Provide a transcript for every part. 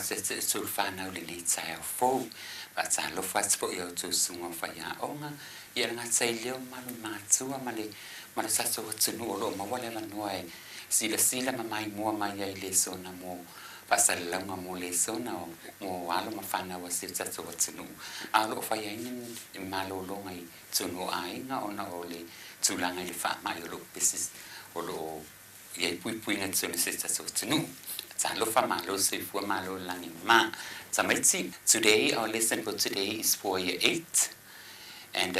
Faatasi atu le fanau i lenei taeao fou. Faatalofa atu foi i a outou susuga o faiaoga, ia le gata i lea o malu i matua ma le ma le tatou atunuu o lo o maua le avanoa e silasila ma maimoa mai ai i lesona mo faasalalauga mo lesona mo alo ma fanau a si o tatou atunuu. A o lo o fai ai ni malologa i totonu o aiga ona o le tulaga i le faamai o lo o pepesi o lo o i ai puipuiga i totonu o si o tatou atunuu. Talofa malo le soifua malo le lagi ma. Tamaiti, today our lesson for today is for year 8 and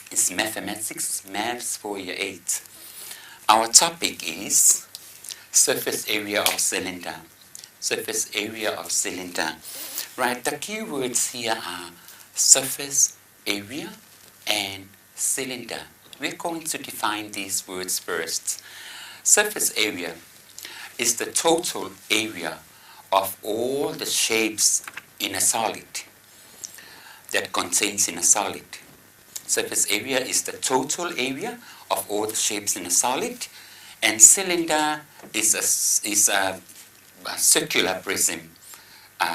it's mathematics, maths for year 8. Our topic is surface area of cylinder. Surface area of cylinder. Right, the keywords here are surface area and cylinder. We're going to define these words first. Surface area is the total area of all the shapes in a solid that contains in a solid. Surface area is the total area of all the shapes in a solid, and cylinder is a circular prism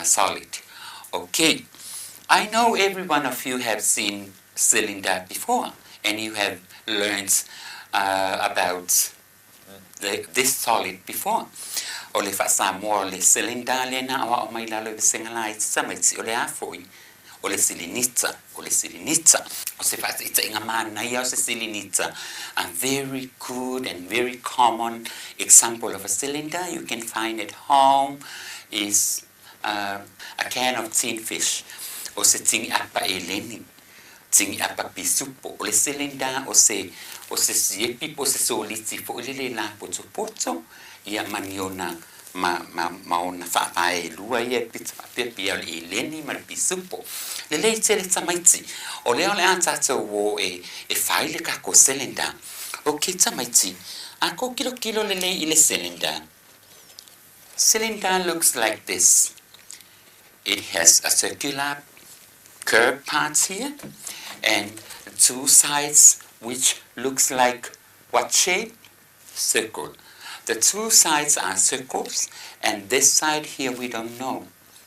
solid. Okay, I know every one of you have seen cylinder before, and you have learned about this solid before. O le faa-Samoa o le cylinder lea na aoao mai lalo i vasega laiti tamaiti o le a foi? O le silinita, o le silinita. O se faataitaiga manaia o se silinita, a very good and very common example of a cylinder you can find at home is a can of tin fish. O se tini apa eleni, tini apa pisupo. O le cylinder o se siepi po o se soliti foi le le lapotopoto ia ma ni ona ma ona faavae e lua ia e pita faapea pia o le eleni ma le pisupo. Lelei tele tamaiti. O lea o le a tatou o e fai le tatou cylinder. Okay tamaiti, a kou kilokilo lelei i le cylinder. Cylinder looks like this. It has a circular curved part here and two sides which looks like what shape? Circle. The two sides are circles, and this side here we don't know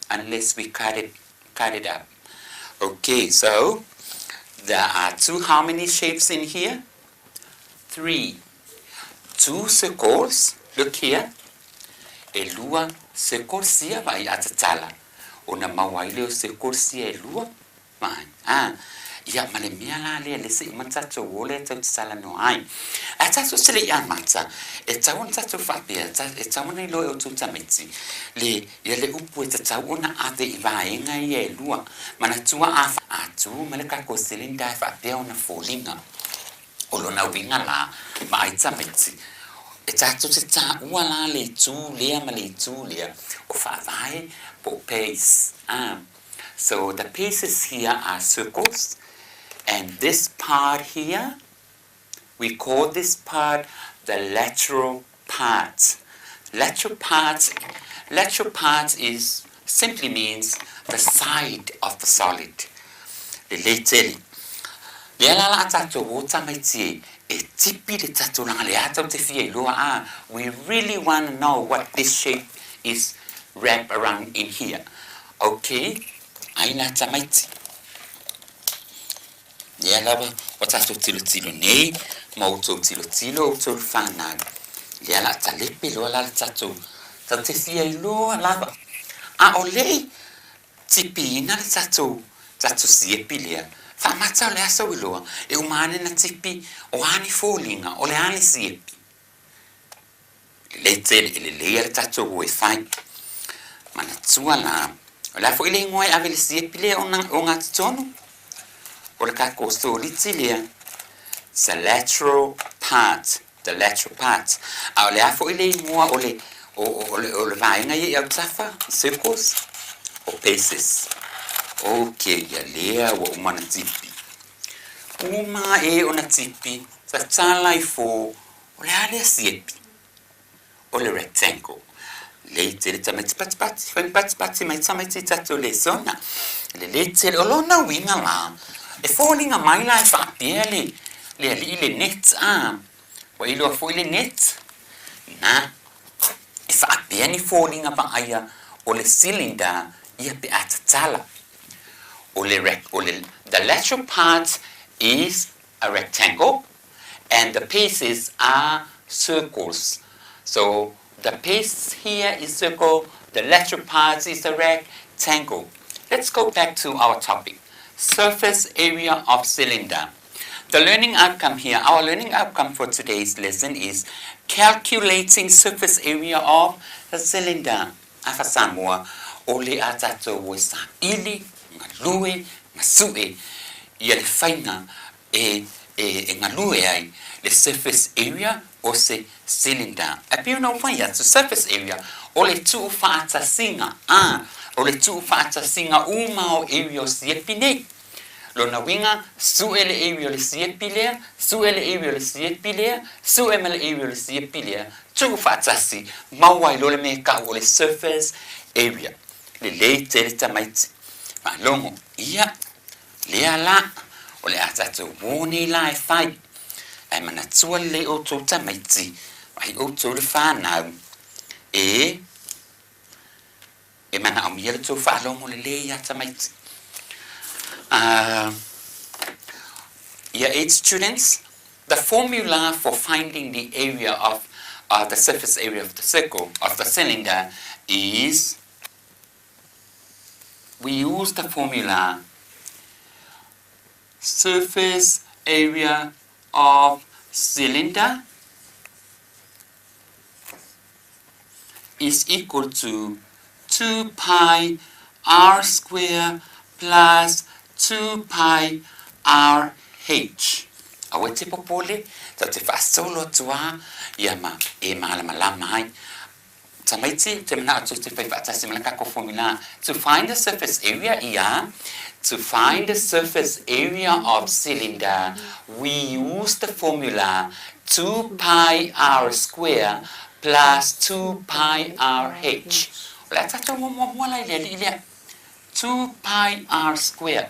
unless we cut it up. Okay, so there are two, how many shapes in here? Three. Two circles, look here. E lua circles ia vaai a tatala. Ona maua ai lea o circles ia e lua. Vaai. Ah, ia ma le mea la lea le seʻi ma tatou o lea tau tatala noa ai. Ae tatou se le i amata, e tatau ona tatou faapea, e tatau ona iloa e outou tamaiti, le, ia le upu e tatau ona ave i vaega ia e lua. Manatua a, a tu ma le tatou cylinder e faapea ona foliga. O lona uiga la, vaai tamaiti, e tatou te taua la le itu lea ma le itu lea o faavae po o base. Ah. So the pieces here are circles, and this part here, we call this part the lateral part. Lateral part is simply means the side of the solid. Lelei tele. Lea la la a tatou o tamaiti e tipi le tatou laga le a tatou te fia iloa a. We really want to know what this shape is wrapped around in here. Okay, ai la tamaiti. Lea lava ua tatou tilotilo nei ma outou tilotilo outou le fanau. Lea la talepe loa la le tatou tatou te fia iloa lava. A o lei tipiina le tatou siepi lea. Faamata o le aso iloa e uma ane na tipi o a ni foliga o le a le siepi. Lelei tele e lelei a le tatou o e fai. Manatua la, o le a foi le igoa e ave i le siepi lea o gatotonu? O le tatou soliti lea. It's the lateral part, the lateral part. A o le a foi le igoa o le vaega ia i autafa, circles, o bases. Okay, ia lea ua uma na tipi. Uma e ona tipi, tatala i fō, o le a lea siepi? O le rectangle. Lelei tele tamaiti patipati, fai patipati mai tamaiti i tatou lesona. Lelei tele, o lona uiga la, e foliga mai la e faapea le alii le net a. Ua iloa foi le net? Na, e faapea ni foliga vaaia. o le cylinder ia pe a tatala. O le, o le, the lateral part is a rectangle and the pieces are circles. So the piece here is circle, the lateral part is a rectangle. Let's go back to our topic, surface area of cylinder. The learning outcome here, our learning outcome for today's lesson is calculating surface area of the cylinder. Afa Samoa, o le a tatou o e saili, galue, ma su'e ia le faiga e e galue ai le surface area o se cylinder. E pei ona ou fai atu, surface area, o le tuufaatasiga, a, o le tuufaatasiga uma o area o siepi nei. Lona uiga, sue le area o le siepi lea, sue le area o le siepi lea, sue ma le area o le siepi lea, tuufaatasi, maua ai loa le mea e kau o le surface area. Lelei tele tamaiti. Faalogo, ia, lea la, o le a tatou uō nei la e fai. Ae manatua lelei outou tamaiti, ai outou le whanau, e e manaomia le tou faalogo lelei iā tamaiti. Year 8 students, the formula for finding the area of the surface area of the circle, of the cylinder, is, we use the formula surface area of cylinder is equal to 2 pi r square plus 2 pi r h. Aua e te popole, tatou te faasolo atu lava ia ma e malamalama ai. Tamaiti, te manao atu te whai whaatasi ma le kako formula. To find the surface area, ia, to find the surface area of cylinder, we use the formula 2 pi r square plus 2 pi r h. O le a tatou o muamua la i le alii lea. 2 pi r square.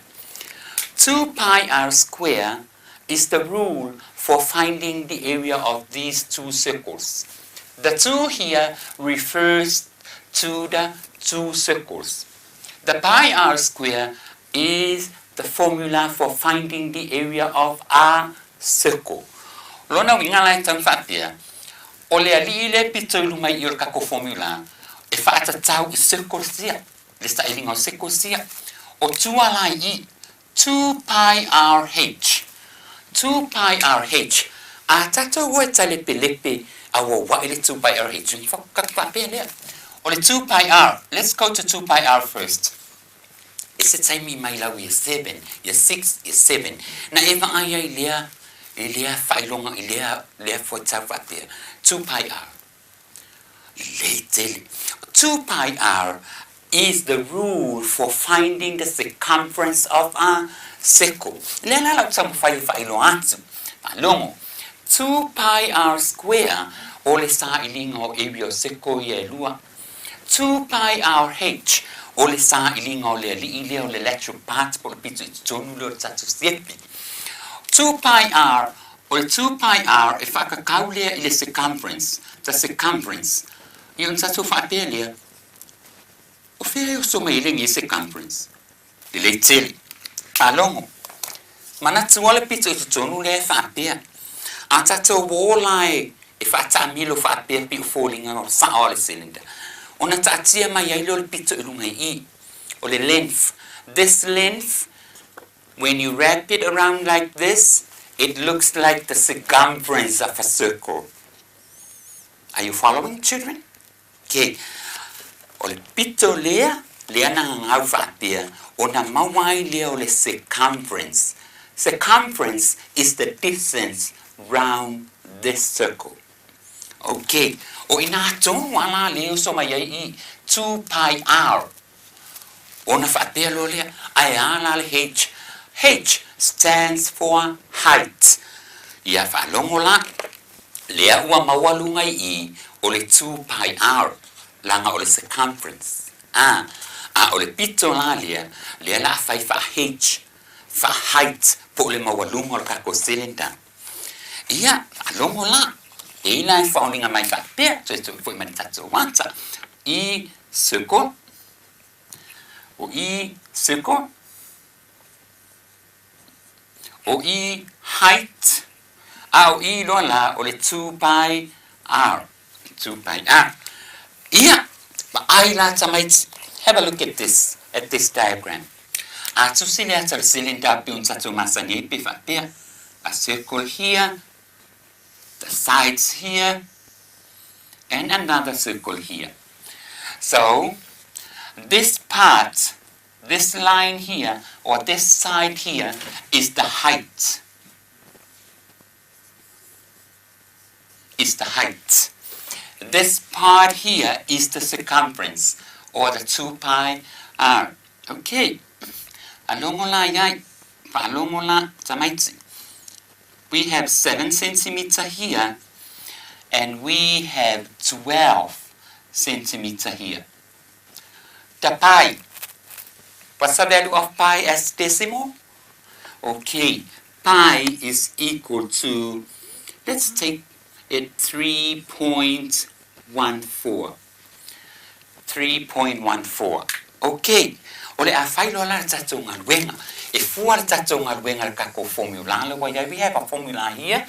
2 pi r square is the rule for finding the area of these two circles. The 2 here refers to the two circles. The pi r square is the formula for finding the area of a circle. Lona uiga la e tau faapea, o le alii lea e pito i luma i i o le kako formula e faatatau i circles ia, le sailiga o circles ia. O tua la i i, 2 pi r h. 2 pi r h. A tatou o e talepelepe a ua ua'i le 2 pi r h, ona faapea lea, o le 2 pi r, let's go to 2 pi r first. I se taimi mai lau Year 7, Year 6, Year 7, na e vaai ai lea i lea faailoga i lea lea fuaitau faapea, 2 pi r. Lelei tele. 2 pi r is the rule for finding the circumference of a circle. Lea la lau taumafai e faailoa atu. Faalogo. 2 pi r square o le sailiga o area o circle ia e lua. 2 pi r h o le sailiga o le alii lea o le lateral part po o le pito i totonu lea o le tatou siepi. 2 pi r O le 2 pi r e whaakakau lea i le circumference, the circumference. Ia ona tatou faapea lea, o fea e oso mai ai lenei circumference? Lelei tele. Faalogo. Manatua le pito i totonu lea e faapea. A tatou o la e e faataamilo faapea pei o foliga o le sao a le cylinder, ona taatia mai ai lea o le pito i luga i i, o le length. This length When you wrap it around like this, it looks like the circumference of a circle. Are you following, children? Okay. O le pito lea, lea na gagau faapea, ona maua ai lea o le circumference. Circumference is the distance round this circle. Okay. O ina tonu a la lea oso mai ai i 2 pi r. Ona faapea loa lea, ae a la le H? H stands for height. Ia faalogo la, lea ua maualuga i i o le 2 pi r, laga o le circumference. A, a o le pito la lea, lea la a fai faa-H, faa-height, po o le maualuga o le tatou cylinder. Ia, faalogo la, e i la e faoliga mai faapea, toe foi mai le tatou ata, i circle. O i circle. O i height. A o i loa la o le 2 pi r. 2 pi r. Ia, vaai la tamaiti. Have a look at this, at this diagram. A tusi le ata o le cylinder pe un tatou masani ai pe faapea. A circle here, the sides here, and another circle here. So, this part, this line here, or this side here, is the height. Is the height. This part here is the circumference, or the 2 pi r. Okay. Faalogo la iai. Faalogo la tamaiti. We have 7 centimeter here, and we have 12 centimeter here. The pi. What's the value of pi as decimal? Okay, pi is equal to, let's take it 3.14. 3.14. Okay, o le a fai loa la le tatou galuega. E fua le tatou galuega i le tatou formula le ua i ai. We have a formula here.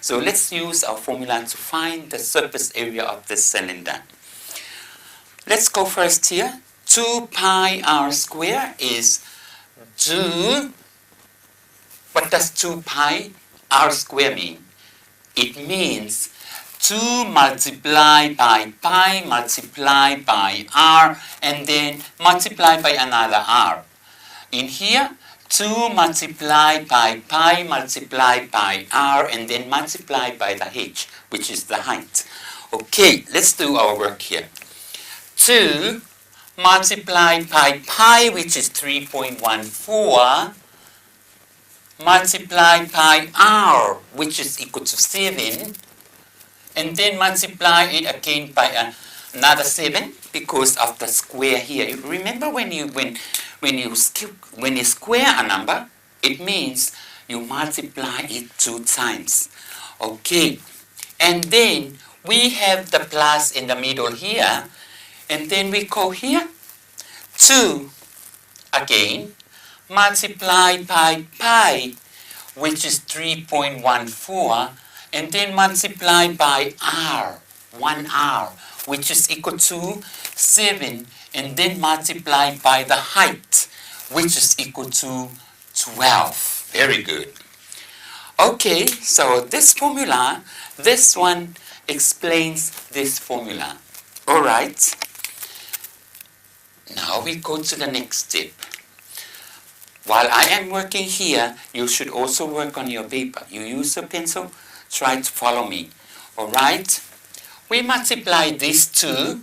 So let's use our formula to find the surface area of this cylinder. Let's go first here. 2 pi r square is 2. What does 2 pi r square mean? It means 2 multiplied by pi multiplied by r and then multiplied by another r. In here, 2 multiplied by pi multiplied by r and then multiplied by the h, which is the height. Okay, let's do our work here. 2 multiplied by pi, which is 3.14, multiplied by r, which is equal to 7, and then multiply it again by another 7 because of the square here. Remember when you when when you when you square a number, it means you multiply it 2 times. Okay, and then we have the plus in the middle here, and then we go here, 2 again, multiply by pi, which is 3.14, and then multiply by r, 1r, which is equal to 7, and then multiply by the height, which is equal to 12. Very good. Okay, so this formula, this one explains this formula. All right. Now we go to the next step. While I am working here, you should also work on your paper. You use a pencil, try to follow me. All right? We multiply these two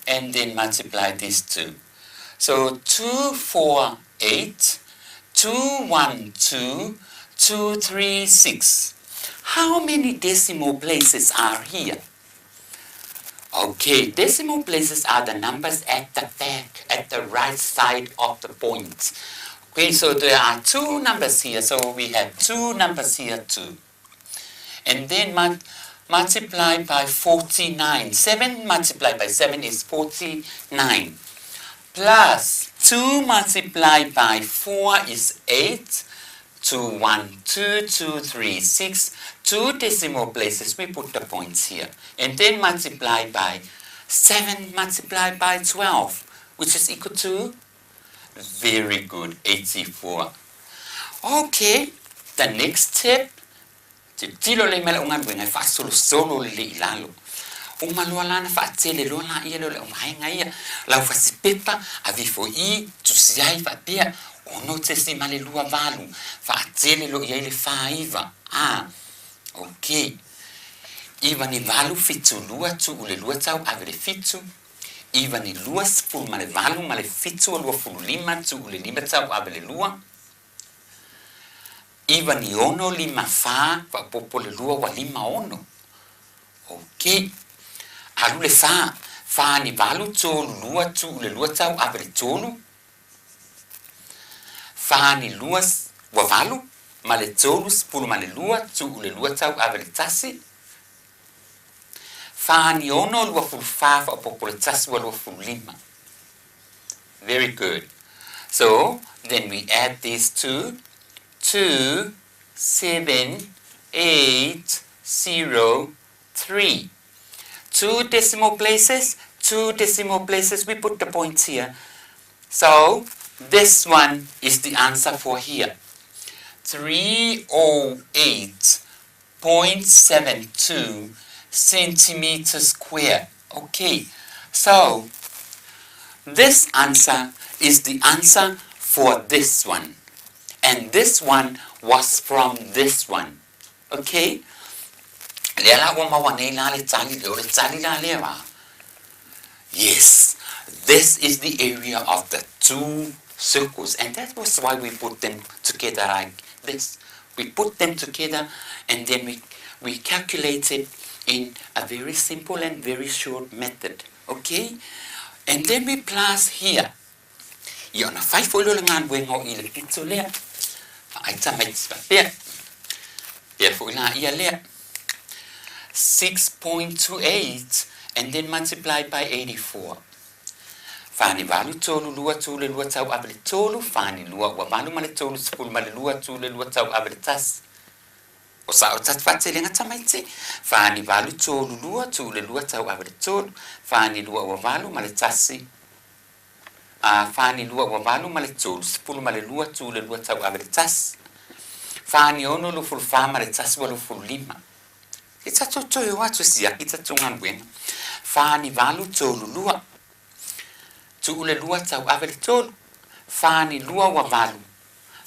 and then multiply these two. So 2, 4, 8, 2, 1, 2, 2, 3, 6. How many decimal places are here? Okay, decimal places are the numbers at the back, at the right side of the point. Okay, so there are 2 numbers here, so we have 2 numbers here too. And then multiply by 49. 7 multiplied by 7 is 49. Plus 2 multiplied by 4 is 8. 2, 1, 2, 2, 3, 6. 2 decimal places, we put the points here. And then multiply by 7 multiplied by 12, which is equal to, very good, 84. Okay, the next step, tilotilo lelei mai lau galuega e faasolosolo lelei i lalo. Uma loa la ona faatele loa laia lea o le auvaega ia, lau fasipepa, ave ifo i i, tusi ai faapea, 6.28, faatele loa i ai le 49. A, ok. Iva ni valu fitu lua tuu le lua tau ave le fitu, iva ni lua sefulu ma le valu ma le fitu o lua fulu lima tuu le lima tau ave le lua, iva ni ono lima fa faaopoopo le lua ua lima ono. Ok. Alu le fa, fa ni valu tolu lua tuu le lua tau ave le tolu, fa ni lua ua valu ma le tolu sefulu ma le lua tuu le lua tau ave le tasi, fa ni ono lua fulu fa faaopoopo le tasi ua lua fulu lima. Very good. So, then we add these two, 2, 7, 8, 0, 3. Two decimal places, two decimal places, we put the points here. So, this one is the answer for here. 308.72 centimeters square. Okay, so this answer is the answer for this one. And this one was from this one. Okay? Lea la ua maua nei la le tali, o le tali la lea wa. Yes, this is the area of the two circles. And that was why we put them together like this. We put them together and then we calculate it in a very simple and very short method. Okay? And then we plus here. Ia ona fai foi lea o le galuega o i le pito lea. Vaai tamaiti faapea. Pea foi la ia lea. 6.28 and then multiply by 84. Fa ni valu tolu lua tu le lua tau ave le tolu, fa ni lua ua valu ma le tolu sefulu ma le lua tu le lua tau ave le tasi. O sa o tatu faatelega tamaiti, fa ni valu tolu lua tu le lua tau ave le tolu, fa ni lua ua valu ma le tasi, a fa ni lua ua valu ma le tolu sefulu ma le lua tu le lua tau ave le tasi, fa ni ono lufulu fa ma le tasi ua lufulu lima. E tatou toe o atu e siaki tatou galuega. Fa ni valu tolu lua. Tuu le lua tau ave le tolu. Fa ni lua ua valu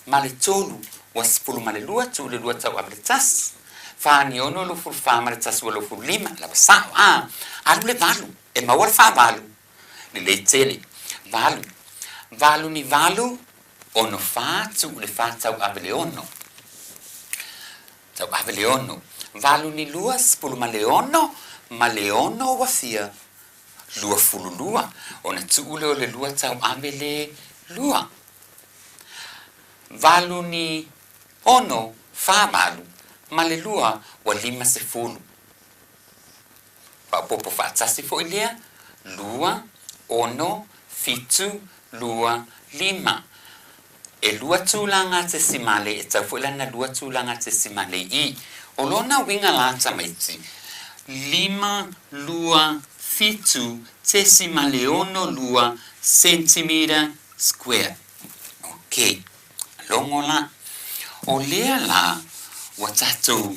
ma le tolu ua sefulu ma le lua tuu le lua tau ave le tasi. Fa ni ono lufulu fa ma le tasi ua lufulu lima. Lava sao a. Alu le valu. E maua le fa valu. Lelei tele. Valu. Valu ni valu, ono fa tuu le fa tau ave le ono. Tau ave le ono. Valu ni lua, sefulu ma le ono, ma le ono ua fia. Lua fulu lua. Ona tuu lea o le lua tau ave le lua. Valu ni ono, fa valu, ma le lua ua lima sefulu. Faaopoopo faatasi foi lea, lua, ono, fitu, lua, lima. E lua tulaga tesimale, e tau foi lana lua tulaga tesimale i. O lona uiga la tamaiti, lima, lua, fitu, tesimale ono lua centimetre square. Ok, logo la. O lea la, ua tatou,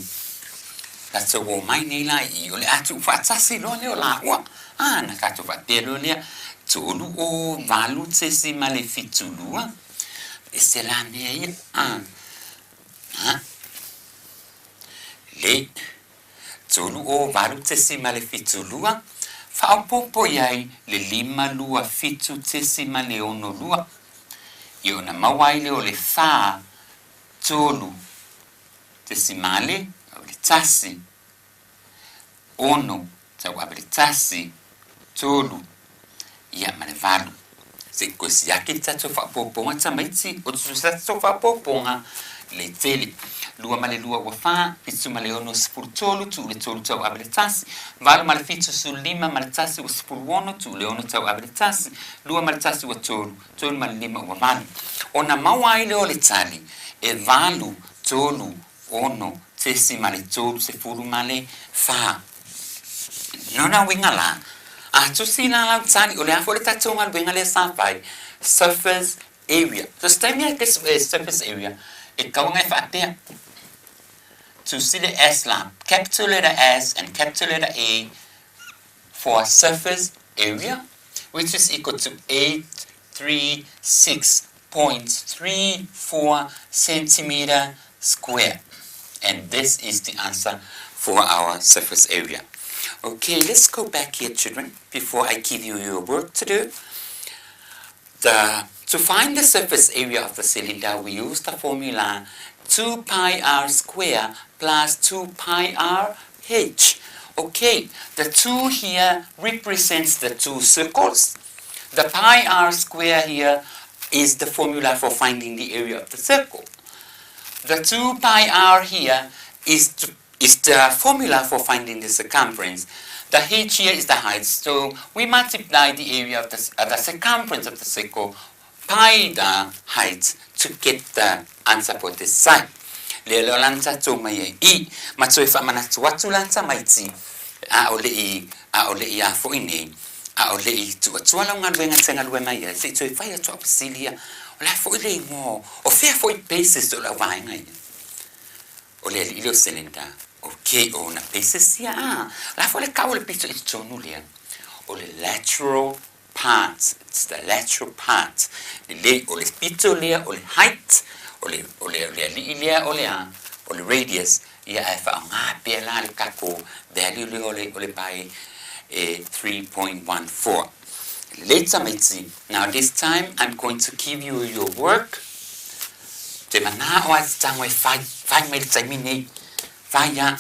tatou omai nei la i i, o le a tuufaatasi loa lea o lāua. A, na tatou faapea loa lea, tolu o valu tesimale fitu lua, ese la mea ia. A, a, le, tolu o valu tesimale fitu lua, faaopoopo i ai le lima lua fitu tesimale ono lua. I ona maua ai lea o le fa tolu tesimale o le tasi ono tau ave le tasi, tolu, ia ma le valu. Se i koe siaki le tatou faaopoopoga tamaiti, o te tatou faaopoopoga le tele. Lua ma le lua ua fa, fitu ma le ono sefulu tolu, tuu le tolu tau ave le tasi, valu ma le fitu sefulu lima ma le tasi ua sefulu ono, tuu le ono tau ave le tasi, lua ma le tasi ua tolu, tolu ma le lima ua valu. Ona maua ai lea o le tali, e valu, tolu, ono, tesimale tolu sefulu ma le fa. Lona uiga la, a tusi la lau tali, o le a foi le tatou galuega lea sa fai, surface area. So se taimi a ke surface area, e tau aga e faapea, tusi le S la, capital letter S and capital letter A for surface area, which is equal to 836.34 centimeter square. And this is the answer for our surface area. Okay, let's go back here, children, before I give you your work to do. To find the surface area of the cylinder, we use the formula 2 pi r square plus 2 pi r h. Okay, the 2 here represents the two circles. The pi r square here is the formula for finding the area of the circle. The 2 pi r here is the formula for finding the circumference. The h here is the height, so we multiply the area of the circumference of the circle Pi the height to get the answer for this side. Lea lea o lana tatou mai ai i, ma toe faamanatu atu la tamaiti, a o le i, a o le i a foi nei, a o le i tuuatua lau galuega e te galue mai ai, se i toe fai atu au fesili ia, o le a foi le igoa o, o fea foi basis o lau vaega ia? O le alii lea o cylinder, okay, o ona basis ia, a, o le a foi le kau o le pito i totonu lea? O le lateral part, it's the lateral part. Lelei, o le pito lea o le height, o le, o le, o le alii lea o le a, o le radius, ia ae faaaoga pea la le tatou value lea o le, o le pi e 3.14. Lelei tamaiti, now this time I'm going to give you your work. Te manao a te tango e whai, whai mai le taimi nei. Whai a.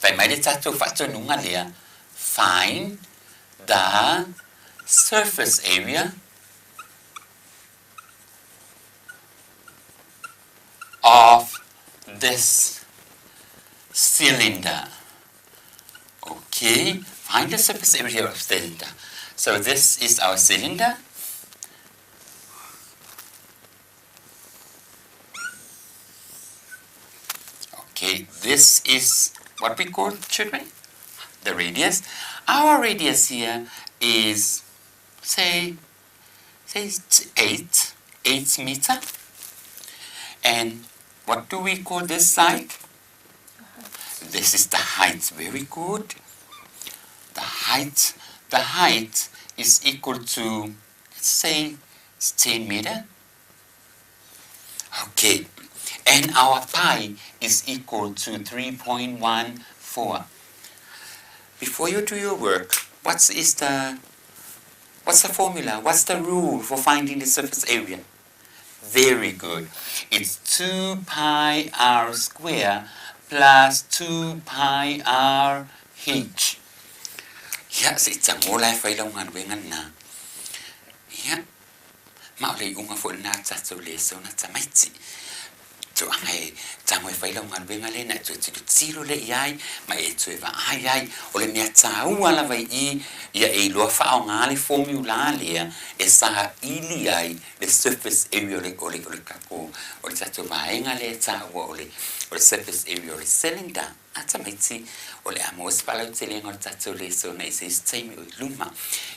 Whai mai le tatou whaatonuga lea. Find the surface area of this cylinder. Okay, find the surface area of cylinder. So this is our cylinder. Okay, this is what we call, children, the radius. Our radius here is, say, say 8, 8 meter. And what do we call this side? This is the height. Very good. The height, the height is equal to, let's say, it's 10 meter. Okay, and our pi is equal to 3.14. Before you do your work, what is the, what's the formula? What's the rule for finding the surface area? Very good. It's 2 pi r square plus 2 pi r h. Ia, se i tago la e fai lau galuega lenā. Ia, ma o le iuga foi lenā tatou lesona tamaiti. Tulaga e tago e fai lau galuega lea na e toe tilotilo lea i ai ma e toe vaai ai. O le mea taua lava i i, ia e iloa faaaoga le formula lea e saili ai le surface area o le, o le, o le tatou, o le tatou vaega lea e taua o le, o le surface area o le cylinder. A tamaiti, o le a maua se faalautelega o le tatou lesona i se isi taimi o i luma.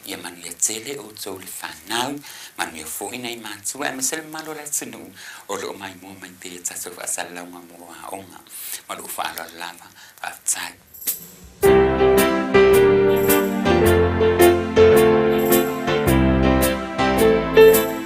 Ia manuia tele outou le fanau, manuia foi nai matua aemaise le mamalu o le atunuu o lo o maimoa mai pea i a tatou faasalalauga mo aoga. Ma lou faaaloalo lava, faafetai.